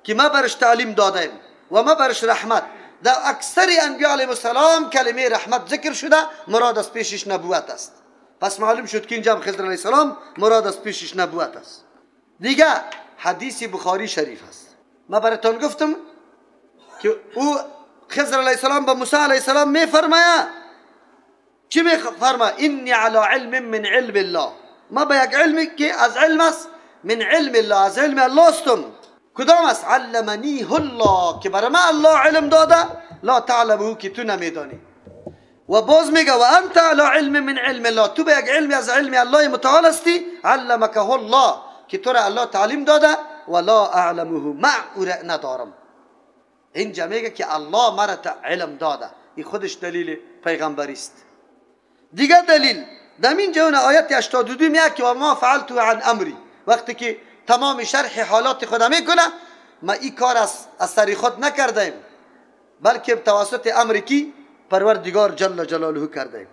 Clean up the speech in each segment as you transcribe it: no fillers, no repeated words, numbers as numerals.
که ما برش تعلیم دادیم و ما برش رحمت. در اکثر انبیاء علیهم السلام کلمه رحمت ذکر شده، مراد از پیشش نبوت است. پس معلوم شد که اینجا خضر علیه السلام مراد از پیشش نبوت است. دیگه حدیث بخاری شریف است. ما براتون گفتم که او خضر علیه السلام به موسی علیه السلام میفرماید، چی میفرماید؟ انی علی علم من علم الله. ما به یک علمی که از علم است، من علم الله، از علم الله استم. کدام است؟ علمنیه الله، که برای ما الله علم داده، لا تعلمه، که تو نمیدانی. و باز میگه و انت علی علم من علم الله، تو به یک علمی از علم الله متعال هستی، علمکه الله، که تو را الله تعلیم داده، ولا اعلمه، ما او را ندارم. اینجا میگه که الله مرا علم داده، این خودش دلیل پیغمبری است. دیگه دلیل در اینجا اون آیت 82 میگه که و ما فعلت عن امری، وقتی که تمام شرح حالات خود میکنه، ما این کار از سر خود نکردیم، بلکه توسط امر کی؟ پروردگار جل جلاله کردیم.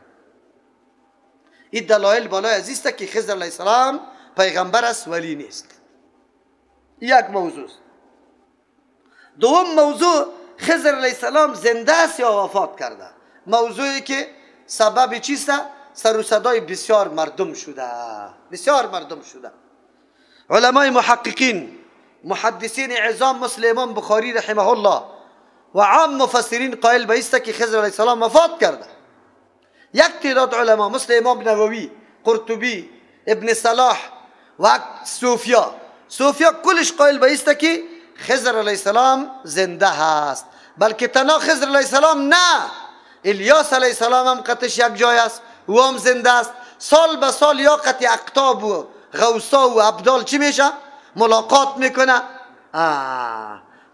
این دلایل بالای عزیز که خضر علیه السلام پیغمبر است ولی نیست. یک موضوع است. دوم موضوع، خضر علیه السلام زنده است یا وفات کرده؟ موضوعی که سبب چیست؟ سر و صدای بسیار مردم شده، بسیار مردم شده. علمای محققین، محدثین عظام مثل امام بخاری رحمه الله و عام مفسرین قائل به است که خضر علیه السلام وفات کرده. یک تعداد علما مثل امام نووی، قرطبی، ابن صلاح و صوفیا، صوفیا کلش قائل به است که خضر علیه السلام زنده هست، بلکه تنها خضر علیه السلام نه، الیاس علیه السلام هم قطش یک جای است، او هم زنده است. سال به سال یا قطع اقطاب و غوثا و ابدال چی میشه؟ ملاقات میکنه.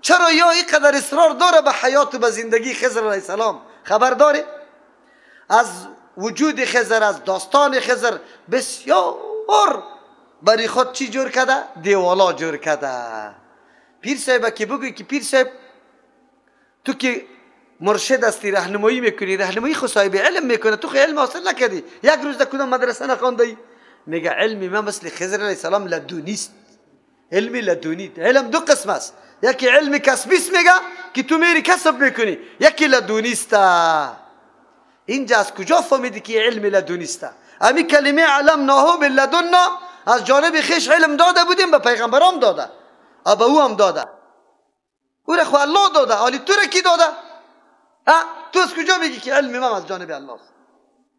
چرا یا اینقدر اصرار داره به حیات و به زندگی خضر علیه السلام؟ خبر داره از وجود خضر، از داستان خضر بسیار برای خود چی جور کرده؟ دیوالا جور کرده. پیر صاحب که بگوی که پیر صاحب تو که مرشد هستی، راهنمایی میکنی، راهنمایی خو صاحب علم میکنه، تو خو علم حاصل نکردی، یک روز در کدام مدرسه نخوانده. میگه علمی من مثل خضر علیه السلام لدونیست. علمی لدونی، علم دو قسم است، یکی علم کسبی است میگه که تو میری کسب میکنی، یکی لدونیست. اینجا از کجا فهمیدی که علم لدونیست؟ امی کلمه علمناه من لدنا از جانب خیش علم داده بودیم، به پیغمبرام داده، به او هم داده، او را خو الله داده، حالی تو را کی داده؟ تو از کجا میگی که علم من از جانب الله است؟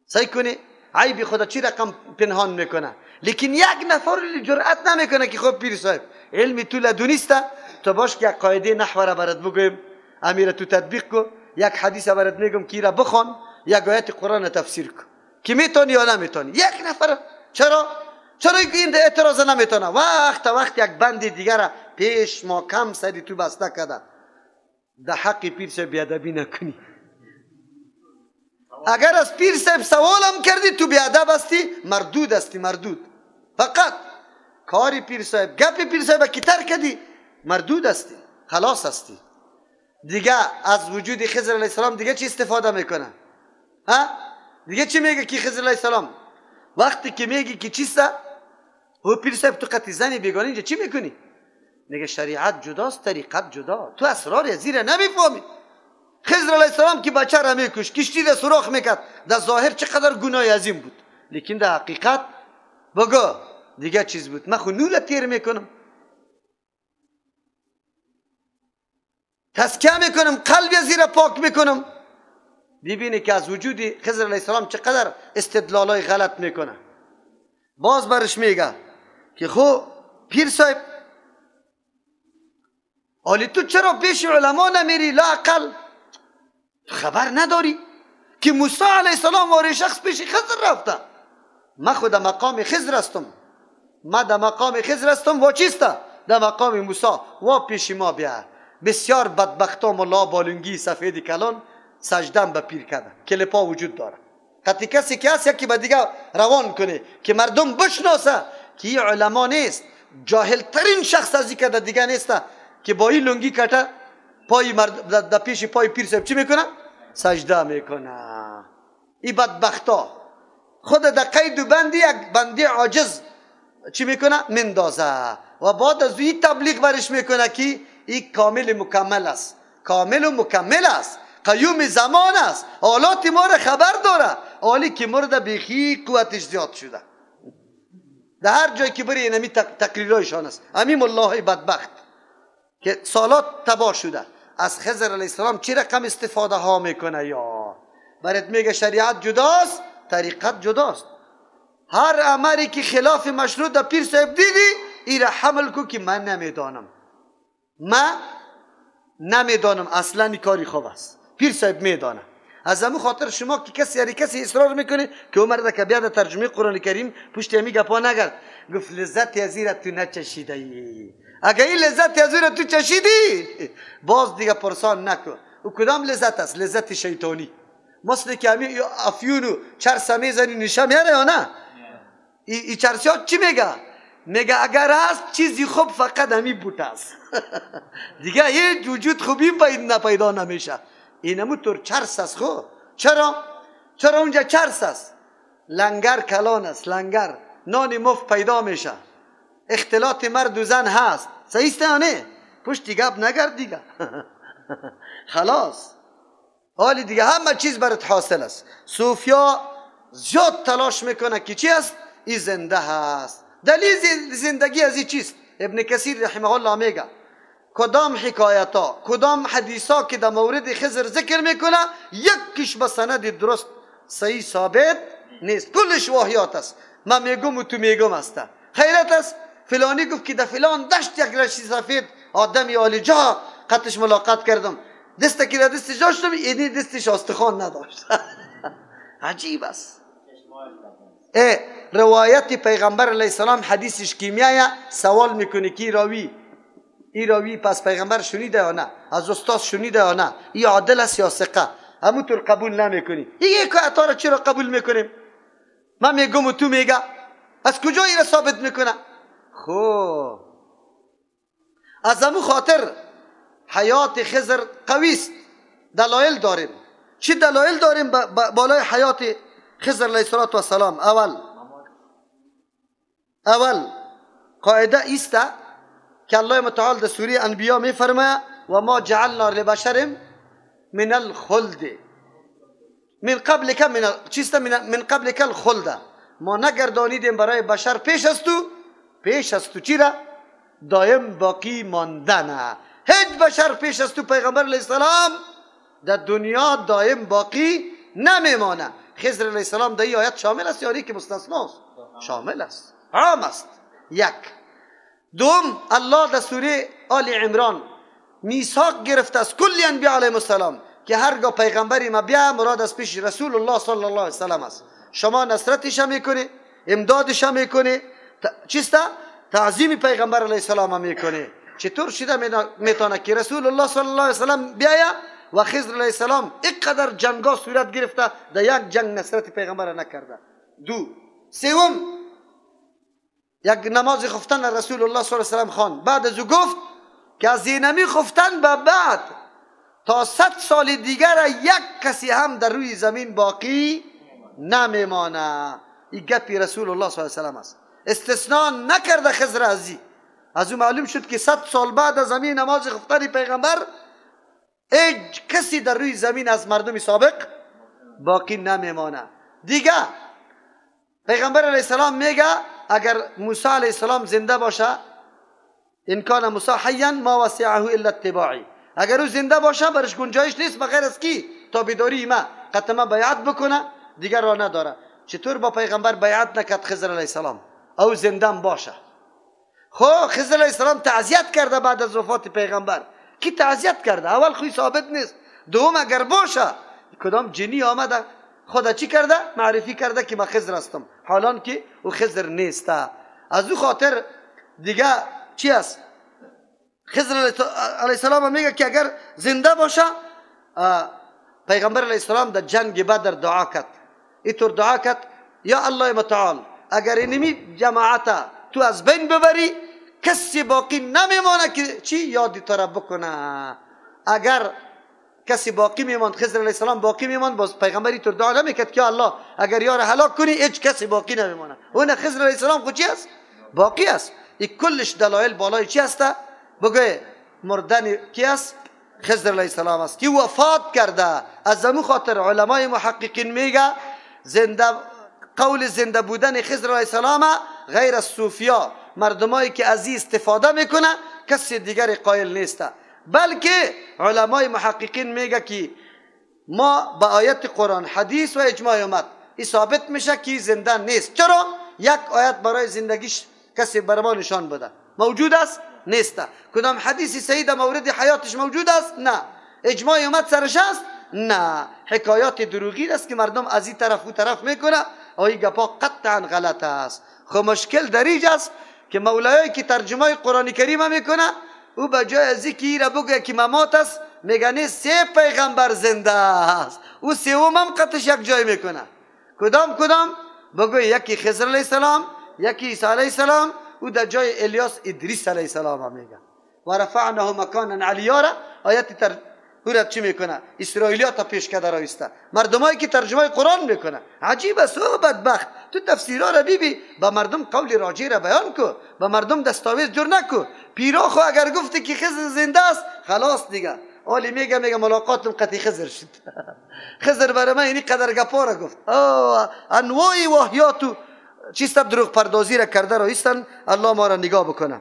سعی کنی عیب خدا چی رقم پنهان میکنه، لیکن یک نفر جرأت نمیکنه که خب پیر صاحب علم تو لدونیست، تو باش که یک قاعده نحو را برات بگویم، امیر تو تطبیق کو، یک حدیث برات میگم که را بخوان، یک آیت قرآن تفسیر کو، که میتونی یا نمیتونی. یک نفر چرا چرا این اعتراض نمیتونه؟ وقت یک بند دیگر پیش ما کم سری تو بسته کرده، در حق پیر صاحب بیادبی نکنی. اگر از پیر صاحب سوالم کردی تو بیادب هستی، مردود هستی، مردود. فقط کاری پیر صاحب، گپ پیر صاحب که ترک کردی، مردود هستی، خلاص هستی. دیگه از وجود خضر علیه السلام دیگه چی استفاده میکنه؟ ها؟ دیگه چی میگه که خضر علیه السلام وقتی که میگی که چیست؟ هو پیر صاحب تو قطعی زنی بیگانه اینجا چی میکنی؟ میگه شریعت جداست، طریقت جدا، تو اسرار زیر نمیفهمی. خضر علیه السلام که بچه را میکش، کشتی را سوراخ میکرد، در ظاهر چقدر گناه عظیم بود، لیکن در حقیقت بگو دیگه چیز بود. من خو نور تیر میکنم، تزکیه میکنم، قلب زیر پاک میکنم. ببینی که از وجود خضر علیه السلام چقدر استدلالای غلط میکنه. باز برش میگه که خو پیر صاحب آلی تو چرا پیش علما نمیری؟ لا اقل خبر نداری که موسی علیه السلام واری شخص پیش خضر رفته. من خود مقام خضر هستم، ما در مقام خضر هستم و چیست؟ در مقام موسی و پیش ما بیا. بسیار بدبختا ملا بالنگی سفید کلان سجدن به پیر کرده، کلپا وجود داره. قطعی کسی که هست یکی به دیگه روان کنه که مردم بشناسه که این علما نیست، جاهل ترین شخص از این که دیگه نیست که با این لنگی کته پای مرد در پیش پای پیر صاحب چی میکنه؟ سجده میکنه. این بدبختا خود در قید و بندی یک بندی عاجز چی میکنه؟ مندازه و بعد از این تبلیغ برش میکنه که این کامل مکمل است، کامل و مکمل است، قیوم زمان است، حالات ما را خبر داره. حالی که مرده بیخی قوتش زیاد شده. در هر جای که بری اینمی تقریرایشان است. همین ملاهای بدبخت که سالات تباه شده از خضر علیه السلام چی رقم استفاده ها میکنه؟ یا برات میگه شریعت جداست، طریقت جداست. هر امری که خلاف مشروع در پیر صاحب دیدی ای را حمل کو که من نمیدانم، من نمیدانم اصلا این کاری خوب است، پیر صاحب میدانه. از همون خاطر شما که کسی یعنی کسی اصرار میکنه که عمر که بیاد ترجمه قرآن کریم پشت همی گپا نگرد، گفت لذت از را تو نچشیده ای. اگه این لذت از را تو چشیدی باز دیگه پرسان نکن. او کدام لذت است؟ لذت شیطانی. مثل که همی افیون و چرس میزنی نشه میاره یا نه؟ ای چرسی ها چی میگه؟ میگه اگر هست چیزی خوب فقط همی بوت است. دیگه هیچ وجود خوبی پیدا نمیشه. اینمو طور چرس است. خو چرا؟ چرا اونجا چرس است؟ لنگر کلان است، لنگر نان مفت پیدا میشه، اختلاط مرد و زن هست. صحیح است یا نه؟ پشت گپ نگرد دیگه. خلاص حالی دیگه همه چیز برات حاصل است. صوفیا زیاد تلاش میکنه که چی است؟ ای زنده هست. دلیل زندگی از این چیست؟ ابن کثیر رحمه الله میگه کدام حکایت ها، کدام حدیث ها که در مورد خضر ذکر میکنه یکیش به سند درست صحیح ثابت نیست، کلش واهیات است. من میگم و تو میگم است. خیرت است فلانی گفت که در فلان دشت یک رشی سفید آدمی عالی جا قطش ملاقات کردم، دست که دستش داشتم اینی دستش استخوان نداشت. عجیب است. روایت پیغمبر علیه السلام حدیثش کیمیایه، سوال میکنه کی راوی، ای راوی پس پیغمبر شنیده یا نه، از استاد شنیده یا نه، ای عادل است یا ثقه، همونطور قبول نمیکنی. این یک عطا را چرا قبول میکنیم؟ من میگم و تو میگه، از کجا این را ثابت میکنه؟ خب از همون خاطر حیات خضر قوی است. دلایل داریم. چی دلایل داریم بالای حیات خضر علیه السلام؟ اول قاعده ایست که الله متعال در سوره انبیا میفرماید و ما جعلنا لبشر من الخلد من قبلک من چیست من قبلک الخلد. ما نگردانیدیم برای بشر پیش از تو، پیش از تو چی را؟ دایم باقی ماندن. هیچ بشر پیش از تو پیغمبر علیه السلام در دنیا دایم باقی نمیمانه. خضر علیه السلام در این آیت شامل است یا که مستثنا است؟ شامل است، عام است. یک. دوم، الله در سوره آل عمران میثاق گرفته از کل انبیا علیهم السلام که هرگاه پیغمبری ما بیا مراد از پیش رسول الله صلی الله علیه وسلم است، شما نصرتش میکنی، امدادش میکنی، چیست؟ تعظیم پیغمبر علیه السلام میکنی. چطور شده میتونه که رسول الله صلی الله علیه وسلم بیاید و خضر علیه السلام اینقدر جنگا صورت گرفته در یک جنگ نصرت پیغمبر نکرده؟ دو. سوم، یک نماز خفتن رسول الله صلی الله علیه وسلم خوان، بعد از او گفت که از اینمی خفتن به بعد تا 100 سال دیگر یک کسی هم در روی زمین باقی نمیمانه. این گپی رسول الله صلی الله علیه وسلم است. استثناء نکرده خضر ازی. از او معلوم شد که 100 سال بعد از همین نماز خفتن پیغمبر هیچ کسی در روی زمین از مردم سابق باقی نمیمانه. دیگه پیغمبر علیه السلام میگه اگر موسی علیه السلام زنده باشه، ان کان موسی حیا ما وسعه الا اتباعی، اگر او زنده باشه برش گنجایش نیست بغیر از کی؟ تابعداری ما، قطعا بیعت بکنه، دیگر را نداره. چطور با پیغمبر بیعت نکرد خضر علیه السلام؟ او زنده باشه. خب خضر علیه السلام تعزیت کرده بعد از وفات پیغمبر. کی تعزیت کرده؟ اول خوی ثابت نیست، دوم اگر باشه کدام جنی آمده خدا چی کرده؟ معرفی کرده که من خضر هستم، حالان که او خضر نیست. از او خاطر دیگه چی است؟ خضر علیه السلام میگه که اگر زنده باشه، پیغمبر علیه السلام در جنگ بدر دعا کرد، اینطور دعا کرد یا الله متعال اگر اینمی جماعت تو از بین ببری کسی باقی نمیمانه که چی یادی تو را بکنه. اگر کسی باقی میماند، خضر علیه السلام باقی میماند، باز پیغمبر اینطور دعا نمیکرد که الله اگر یار هلاک کنی هیچ کسی باقی نمیمانه. اون خضر علیه السلام خود چی است؟ باقی است. این کلش دلایل بالای چی است؟ بگه مردن کی است؟ خضر علیه السلام است که وفات کرده. از امو خاطر علمای محققین میگه زنده قول زنده بودن خضر علیه السلام غیر از صوفیا، مردمایی که از این استفاده میکنه کسی دیگر قائل نیست، بلکه علمای محققین میگه که ما با آیت قرآن، حدیث و اجماع امت این ثابت میشه که زنده نیست. چرا؟ یک آیت برای زندگیش کسی بر ما نشان بده موجود است؟ نیست. کدام حدیث سید مورد حیاتش موجود است؟ نه. اجماع امت سرش است؟ نه. حکایات دروغی است که مردم از این طرف و طرف میکنه، این گپا قطعا غلط است. خب مشکل در اینجا است که مولایی که ترجمه قرآن کریم میکنه او به جای از اینکه را بگه که ممات است میگه نه، سه پیغمبر زنده است، او سوم هم قطش یک جای میکنه. کدام کدام؟ بگو یکی خضر علیه السلام، یکی عیسی علیه السلام، او در جای الیاس ادریس علیه السلام هم میگه. و رفعناه مکانا علیا را آیت تر او چی میکنه؟ اسرائیلیات پیش کرده رایسته، مردمایی که ترجمه قرآن میکنه. عجیب است او بدبخت، تو تفسیرها را ببین، با مردم قول راجع را بیان کو، با مردم دستاویز جور نکو. پیرا خو اگر گفتی که خضر زنده است خلاص دیگه، آلی میگه میگه ملاقاتم قطعی خضر شد. خضر برای من اینی قدر گپا را گفت. انواع واهیات و چیست دروغ پردازی را کرده رایستن. الله ما را نگاه بکنه.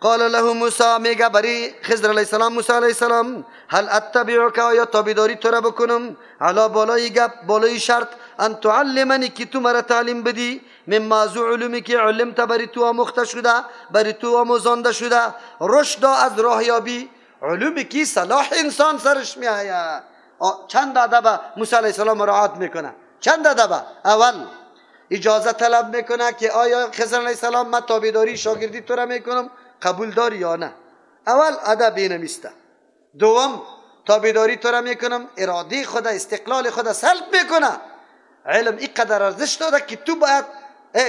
قال له موسی، میگه برای خضر علیه السلام موسی علیه السلام، هل اتبعک، آیا تابعداری تو را بکنم، علی بالای گپ بالای شرط، ان تعلمنی که تو مرا تعلیم بدی، مما از علومی که علمت بری تو آموخته شده، بری تو آموزانده شده، رشد از راهیابی، علومی که صلاح انسان سرش میآید. چند ادب موسی علیه السلام مراعات میکنه؟ چند ادب؟ اول اجازه طلب میکنه که آیا خضر علیه السلام من تابعداری شاگردی تو را میکنم، قبول داری یا نه؟ اول ادب اینمیسته. دوم تابعداری تو را میکنم، اراده خود استقلال خود سلب میکنه. علم اینقدر ارزش داده که تو باید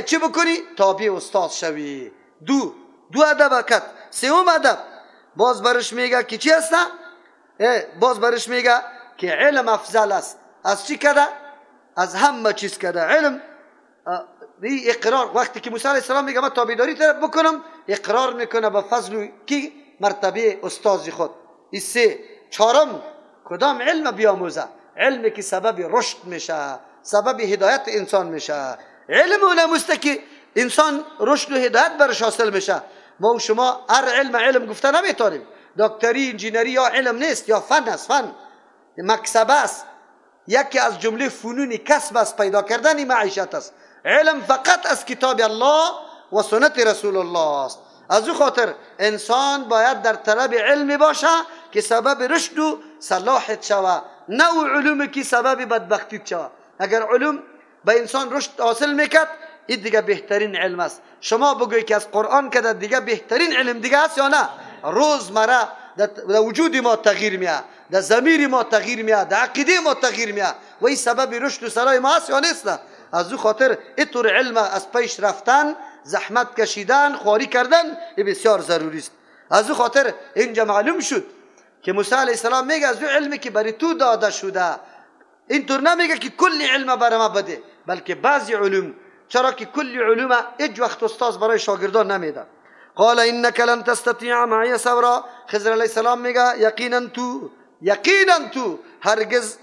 چی بکنی؟ تابع استاد شوی. دو ادب کرد. سوم ادب باز برش میگه که چی هست؟ باز برش میگه که علم افضل است. از چی کده؟ از همه چیز کده. علم اقرار، وقتی که موسی علیه السلام میگه من تابعداری بکنم، اقرار میکنه به فضل کی؟ مرتبه استاد خود. این سه. چهارم کدام علم بیاموزه؟ علمی که سبب رشد میشه، سبب هدایت انسان میشه. علم اونموسته که انسان رشد و هدایت برش حاصل میشه. ما و شما هر علم علم گفته نمیتونیم. دکتری، انجینری یا علم نیست، یا فن است. فن مکسب است، یکی از جمله فنون کسب است، پیدا کردن معیشت است. علم فقط از کتاب الله و سنت رسول الله است. از او خاطر انسان باید در طلب علم باشه که سبب رشد و صلاحت شوه، نه او علوم که سبب بدبختی شوه. اگر علوم به انسان رشد حاصل میکرد، این دیگه بهترین علم است. شما بگوی که از قرآن که دیگه بهترین علم دیگه است یا نه؟ روزمره در وجود ما تغییر میاد، در ضمیر ما تغییر میاد، در عقیده ما تغییر میاد و این سبب رشد و صلاح ما است یا نیست؟ از او خاطر اینطور علم از پیش رفتن، زحمت کشیدن، خواری کردن بسیار ضروری است. از او خاطر اینجا معلوم شد که موسی علیه السلام میگه از او علمی که برای تو داده شده، اینطور نمیگه که کل علم برای ما بده، بلکه بعضی علوم. چرا که کل علوم هیچ وقت استاد برای شاگردان نمیده. قال انك لن تستطيع معي صبرا. خضر علیه السلام میگه یقینا تو هرگز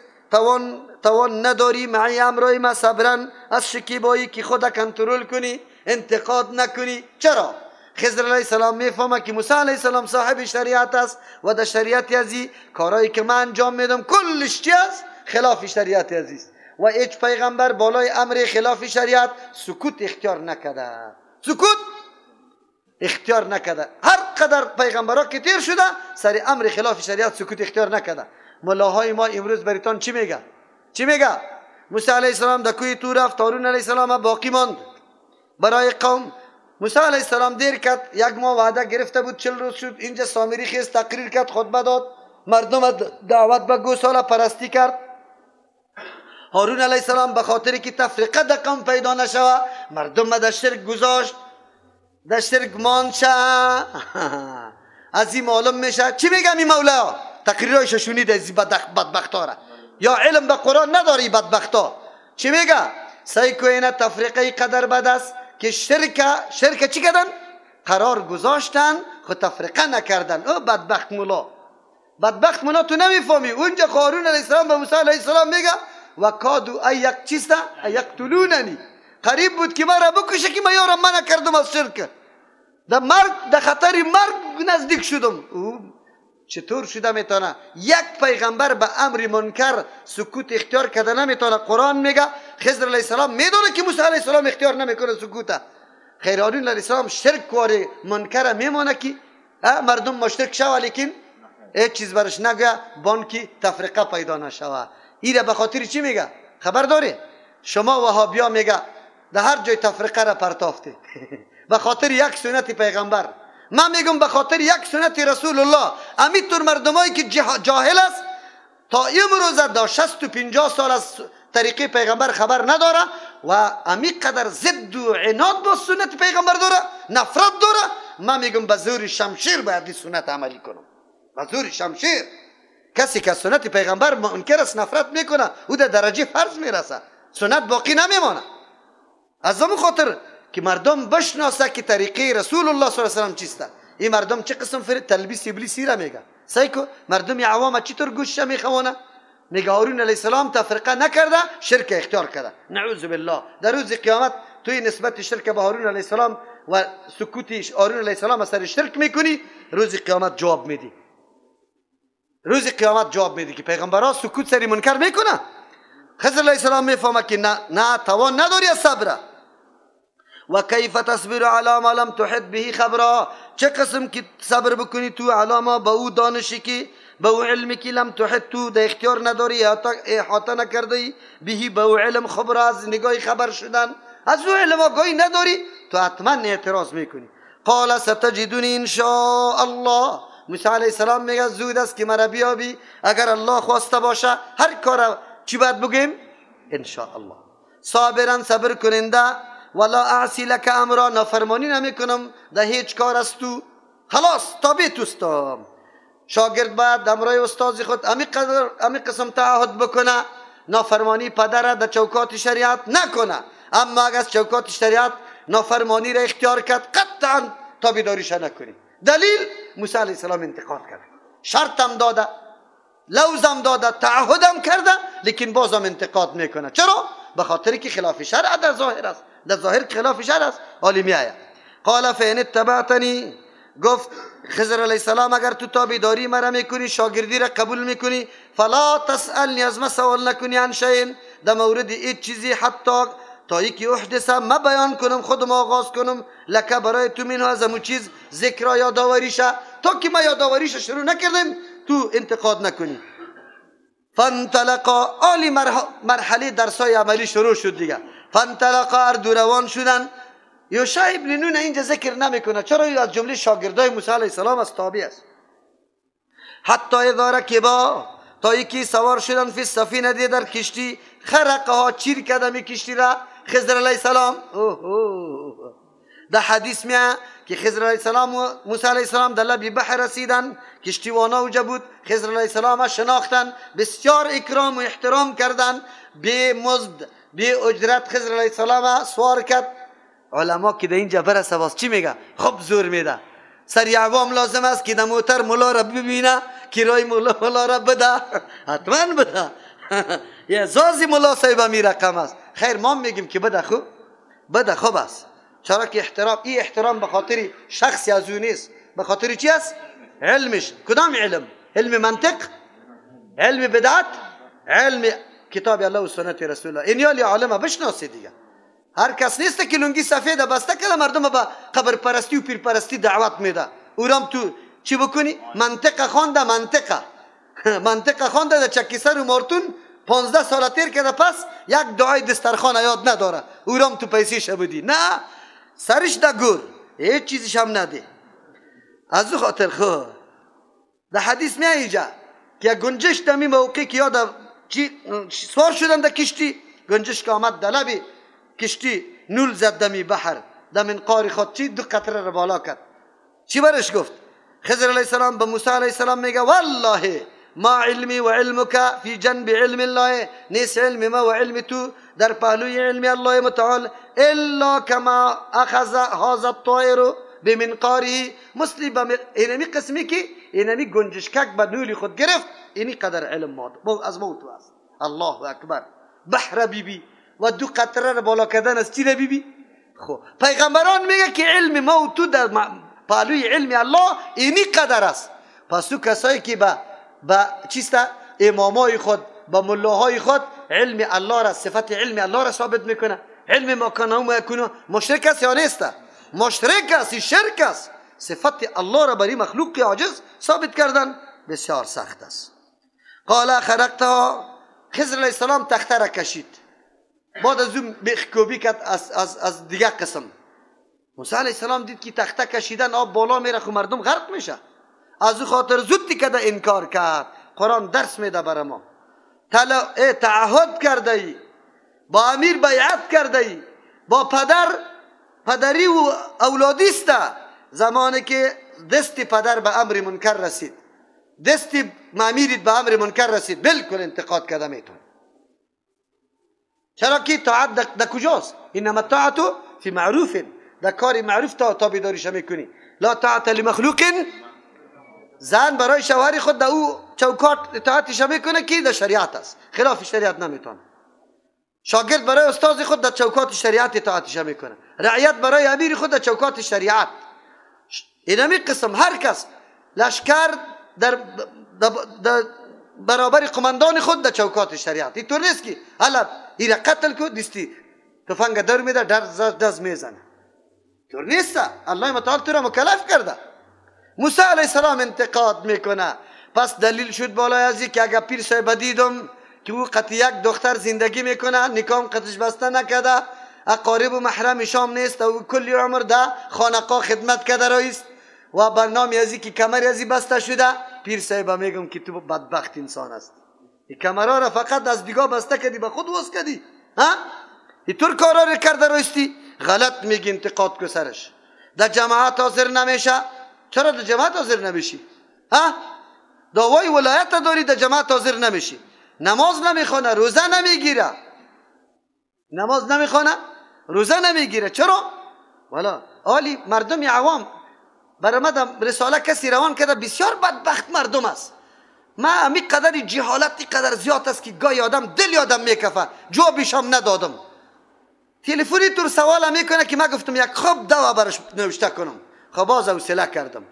توان نداری معی امرای ما صبرن، از شکیبایی که خود کنترل کنی، انتقاد نکنی. چرا؟ خضر علیه السلام میفهمه که موسی علیه السلام صاحب شریعت است و در شریعت ازی کارهایی که من انجام میدم کلش چی است؟ خلاف شریعت عزیز. و هیچ پیغمبر بالای امر خلاف شریعت سکوت اختیار نکرده، سکوت اختیار نکرده. هر قدر پیغمبرها که تیر شده سر امر خلاف شریعت سکوت اختیار نکرده. ملاهای ما امروز بریتان چی میگه؟ چی میگه؟ موسی علیه السلام در کوه طور رفت، هارون علیه السلام باقی ماند برای قوم. موسی علیه السلام دیر کرد، یک ماه وعده گرفته بود، 40 روز شد. اینجا سامری خیز تقریر کرد، خطبه داد، مردم دعوت به گوساله پرستی کرد. هارون علیه السلام به خاطر که تفرقه در قوم پیدا نشوه، مردم در شرک گذاشت، در شرک ماند. از این معلوم میشه چی میگم این مولا؟ تقریرایش شنید از این بدبختا را، یا علم به قرآن نداری بدبختا. چی میگه؟ سعی کو اینا تفرقه قدر بد است که شرک چی کردن؟ قرار گذاشتن خود تفرقه نکردن. او بدبخت مولا، بدبخت مولا تو نمیفهمی. اونجا هارون علیه السلام به موسی علیه السلام میگه و کادو ایق چیسته ایقتلوننی، قریب بود که مرا بکشه که من یارم منع کردم از شرک، در مرگ، در خطر مرگ نزدیک شدم. او چطور شده میتونه؟ یک پیغمبر به امر منکر سکوت اختیار کرده نمیتونه. قرآن میگه خضر علیه السلام میدونه که موسی علیه السلام اختیار نمیکنه سکوته. خیر هارون علیه السلام شرک واره منکر میمونه که مردم مشرک شوه، لیکن هیچ چیز برش نگه، بانکی تفرقه پیدا نشوه. ایره به خاطر چی میگه؟ خبر داری؟ شما وهابیا میگه در هر جای تفرقه را پرتافته به خاطر یک سنت پیغمبر. من میگم به خاطر یک سنت رسول الله. امیطور مردمایی که جاهل است تا امروز دا 60 و 50 سال از طریقه پیغمبر خبر نداره و امی قدر ضد و عناد با سنت پیغمبر داره، نفرت داره. من میگم به زور شمشیر باید این سنت عملی کنم، به زور شمشیر. کسی که سنت پیغمبر منکر است، نفرت میکنه، او در درجه فرض میرسه، سنت باقی نمیمانه. از اون خاطر که مردم بشناسه که طریقه رسول الله صلی الله علیه و سلم چیسته. این مردم چه قسم فر تلبیس ابلیسی را میگه. سعی کو مردم عوام چطور گوش میخوانه؟ میگه هارون علیه السلام تفرقه نکرده، شرک اختیار کرده. نعوذ بالله. در روز قیامت توی نسبت شرک به هارون علیه السلام و سکوت هارون علیه السلام سر شرک میکنی، روز قیامت جواب میدی. روز قیامت جواب میدی که پیغمبرها سکوت سری منکر میکنه. خضر علیه السلام میفهمه که نه نه توان نداری از صبر. و کیف تصبر علی ما لم تحط به خبرا، چه قسم که صبر بکنی تو علی ما، به او دانشی که به او علمی که لم تحط، تو در اختیار نداری، احاطه نکرده به به او علم خبر، از نگاه خبر شدن از او علم آگاهی نداری، تو حتما اعتراض میکنی. قال ستجدنی ان شاء الله. موسی علیه السلام میگه زود است که مرا بیابی اگر الله خواسته باشه. هر کار چی باید بگیم؟ ان شاء الله. صابرا، صبر کننده. ولا اعصی لک امرا، نافرمانی نمیکنم در هیچ کار از تو، خلاص تابع توستم. شاگرد باید امرای استاد خود امی قدر امی قسم تعهد بکنه، نافرمانی پدر در چوکات شریعت نکنه. اما اگر از چوکات شریعت نافرمانی را اختیار کرد، قطعا تابعداریش نکنی. دلیل موسی علیه السلام انتقاد کرد، شرطم داده، لوزم داده، تعهدم کرده، لیکن بازم انتقاد میکنه. چرا؟ به خاطر که خلاف شرع در ظاهر است، در ظاهر خلاف شرع است. حالی میآید قال فإن اتبعتنی، گفت خضر علیه السلام اگر تو تابعداری مرا میکنی، شاگردی را قبول میکنی، فلا تسألنی، از ما سوال نکنی، عن شیء، در مورد هیچ چیزی، حتی تا یکی احدث ما بیان کنم، خودم آغاز کنم، لک برای تو، منه از امو چیز، ذکر یادآوریشه، تا که ما یادآوریشه شروع نکردیم تو انتقاد نکنی. فانطلقا، عالی مرحله درسای عملی شروع شد دیگه. فانطلقا، هر دو روان شدن. یوشع ابن نون اینجا ذکر نمیکنه، چرا؟ از جمله شاگردای موسی علیه السلام از تابع است. حتی اذا رکبا، تا یکی سوار شدن، فی السفینه، در کشتی، خرقها، چیر کرده می کشتی را خضر علیه السلام. اوه اوه. در حدیث میه که خضر علیه السلام و موسی علیه السلام در لب بحر رسیدن، کشتیوانا اوجا بود، خضر علیه السلام شناختن، بسیار اکرام و احترام کردن، بی مزد بی اجرت خضر علیه السلام سوار کرد. علما که در اینجا برسه باز چی میگه؟ خب زور میده. سری عوام لازم است که در موتر ملا را ببینه، کرای ملا را بده، حتما بده. یه زازی ملا صاحب می رقم است. خیر ما میگیم که بده، خوب بده، خوب است. چرا که احترام، این احترام به خاطر شخصی از او نیست، به خاطر چی است؟ علمش. کدام علم؟ علم منطق، علم بدعت، علم کتاب الله و سنت رسول الله. این یالی عالم بشناسی دیگه. هر کس نیست که لنگی سفید بسته کرده مردم به قبر پرستی و پیر پرستی دعوت میده. اورام تو چی بکنی؟ منطقه خوانده، منطقه منطقه خوانده در چکیسر و مارتون 15 سال تیر کرده، پس یک دعای دسترخوان یاد نداره. اورام تو پیسې بدی، نه سرش ده گور، هیچ چیزش هم نده. از او خاطر خو در حدیث می اینجا که گنجش دمی موقعی که یاد سوار شدن در کشتی، گنجش که آمد دلبی کشتی نول زد دمی بحر، در منقار خود چی دو قطره را بالا کرد. چی برش گفت؟ خضر علیه السلام به موسی علیه السلام میگه والله ما علمی و علمک فی جنب علم الله، نیست علم ما و علم تو در پهلوی علم الله متعال، الا کما اخذ هذا الطائر بمنقاره مثل اینمی قسمی که اینمی گنجشکک به نول خود گرفت، اینی قدر علم ما از ما تو است. الله اکبر. بحر بیبی و دو قطره را بالا کردن از چی بیبی؟ خب پیغمبران میگه که علم ما تو در پالوی علم الله اینی قدر است. پس تو کسایی که به چیست امامای خود با ملاهای خود علم الله را، صفت علم الله را ثابت میکنه، علم ما کان و یکون، مشرک است یا نیست؟ مشرک است، شرک است. صفت الله را برای مخلوق عاجز ثابت کردن بسیار سخت است. قال خرقتها، خضر علیه السلام تخته را کشید، بعد از اون میخکوبی کرد از دیگه قسم. موسی علیه السلام دید که تخته کشیدن آب بالا میره، خو مردم غرق میشه، از او خاطر زود کده انکار کرد. قرآن درس میده برای ما. تعهد کرده ای، با امیر بیعت کرده ای، با پدر پدری و اولادی است. زمانی که دست پدر به امر منکر رسید، دست امیرت به امر منکر رسید، بالکل انتقاد کرده میتون. چرا که طاعت در کجاست؟ انما الطاعت فی معروف، در کار معروف تا تابعداریش میکنی. لا طاعت لمخلوق. زن برای شوهر خود در او چوکات اطاعتش میکنه که در شریعت است، خلاف شریعت نمیتونه. شاگرد برای استاد خود در چوکات شریعت اطاعتش میکنه، رعیت برای امیر خود در چوکات شریعت. اینمی قسم هر کس لشکر در برابر قماندان خود در چوکات شریعت. اینطور نیست که حالا ایره قتل کو دستی تفنگ در میده در دز میزنه، طور نیست. الله متعال تو را مکلف کرده. موسی علیه السلام انتقاد میکنه. پس دلیل شد بالای از که اگر پیر صاحب دیدم که او قطع یک دختر زندگی میکنه، نکام قطعش بسته نکرده، اقارب و محرم شام نیست، او کلی عمر ده خانقاه خدمت کرده رئیس و برنامه ازی که کمر ازی بسته شده، پیر صاحب میگم که تو بدبخت انسان است. این کمرها را فقط از دیگاه بسته کردی، به خود وز کردی، ها؟ اینطور کارا را کرده رئیستی. غلط میگی، انتقاد کو سرش. در جماعت حاضر نمیشه. چرا در جماعت حاضر نمیشی؟ ها؟ دعوای ولایت داری، در جماعت حاضر نمیشی، نماز نمیخوانه، روزه نمیگیره، نماز نمیخوانه، روزه نمیگیره. چرا؟ والا عالی مردم عوام برای ما رساله کسی روان کرده، بسیار بدبخت مردم است. ما امی قدر جهالت قدر زیاد است که گاهی آدم دل آدم میکفه، جوابش هم ندادم. تلفنی تور سوال میکنه که ما گفتم یک خوب دوا برش نوشته کنم، خب باز حوصله کردم.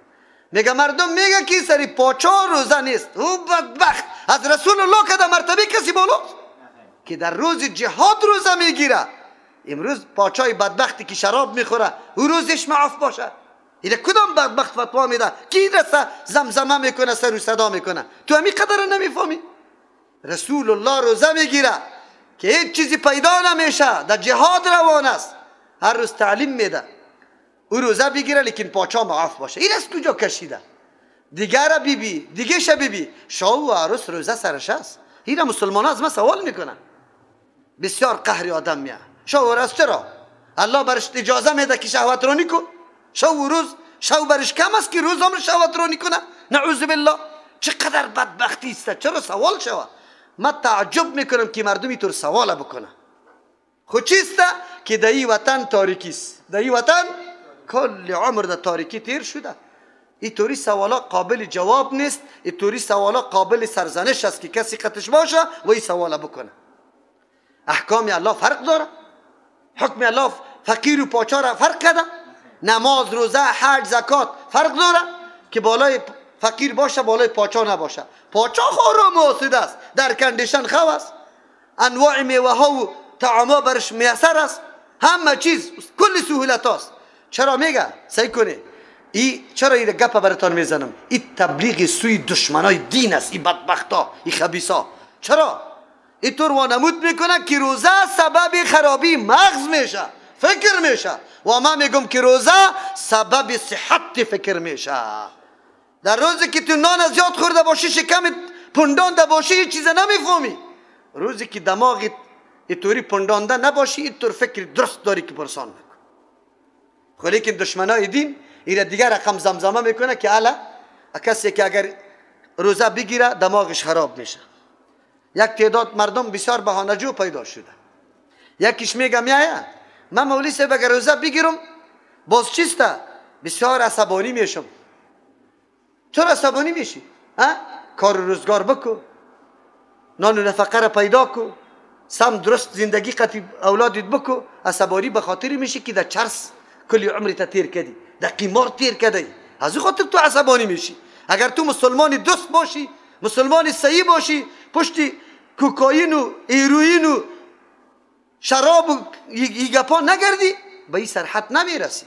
میگه مردم میگه که سری پاچا روزه نیست. او بدبخت از رسول الله که در مرتبه کسی بالاست که در روز جهاد روزه میگیره. امروز پاچای بدبختی که شراب میخوره او روزش معاف باشه. ایده کدام بدبخت فتوا میده کی رسه زمزمه میکنه، سر و صدا میکنه؟ تو همی قدر نمیفهمی. رسول الله روزه میگیره که هیچ چیزی پیدا نمیشه، در جهاد روان است، هر روز تعلیم میده. او روزه بگیره لیکن پاچا معاف باشه. این از کجا کشیده؟ دیگر بیبی دیگه شبیبی شاه و عروس روزه سرش است. این مسلمان از ما سوال میکنن. بسیار قهر آدم میاد. شاه و عروس چرا؟ الله برش اجازه میده که شهوت رانی کن. شاه و روز شو برش کم است که روز هم شهوت رانی کنه. نعوذ بالله. چقدر بدبختی است. چرا سوال شوه؟ من تعجب میکنم که مردم اینطور سوال بکنه. خو چیست که در این وطن تاریکی است. در این وطن کل عمر در تاریکی تیر شده. اینطوری سوالا قابل جواب نیست. اینطوری سوالا قابل سرزنش است که کسی قطش باشه و این سوالا بکنه. احکام الله فرق داره. حکم الله فقیر و پاچا را فرق کرده. نماز، روزه، حج، زکات فرق داره که بالای فقیر باشه بالای پاچا نباشه. پاچا خارم آسوده است، در condition خو است، انواع میوه ها و طعام ها برش میسر است، همه چیز کل سهولت است. چرا میگه؟ سعی کنه ای چرا این گپ براتون میزنم؟ این تبلیغ سوی دشمنای دین است، این بدبختا، این خبیثا. چرا اینطور وانمود میکنه که روزه سبب خرابی مغز میشه، فکر میشه، و ما میگم که روزه سبب صحت فکر میشه. در روزی که تو نان زیاد خورده باشی، شکمت پندانده باشی، هیچ چیز نمیفهمی. روزی که دماغت اینطوری پندانده نباشی، اینطور فکر درست داری که پرسان بکن. خب لیکن دشمنای دین این دیگر رقم زمزمه میکنه که الا کسی که اگر روزه بگیره دماغش خراب میشه. یک تعداد مردم بسیار بهانه‌جو پیدا شده. یکیش میگه میایه من مولوی صاحب اگر روزه بگیرم باز چیسته بسیار عصبانی میشم. چرا عصبانی میشی؟ کار روزگار بکو، نان و نفقه را پیدا کو، سم درست زندگی قطی اولادت بکو. عصبانی به خاطر میشی که در چرس کلی عمرت تیر کردی، در قمار تیر کردی، از او خاطر تو عصبانی میشی. اگر تو مسلمان درست باشی، مسلمان صحیح باشی، پشت کوکائین و هیروئین و شراب و ای گپا نگردی، به این سرحد نمیرسی.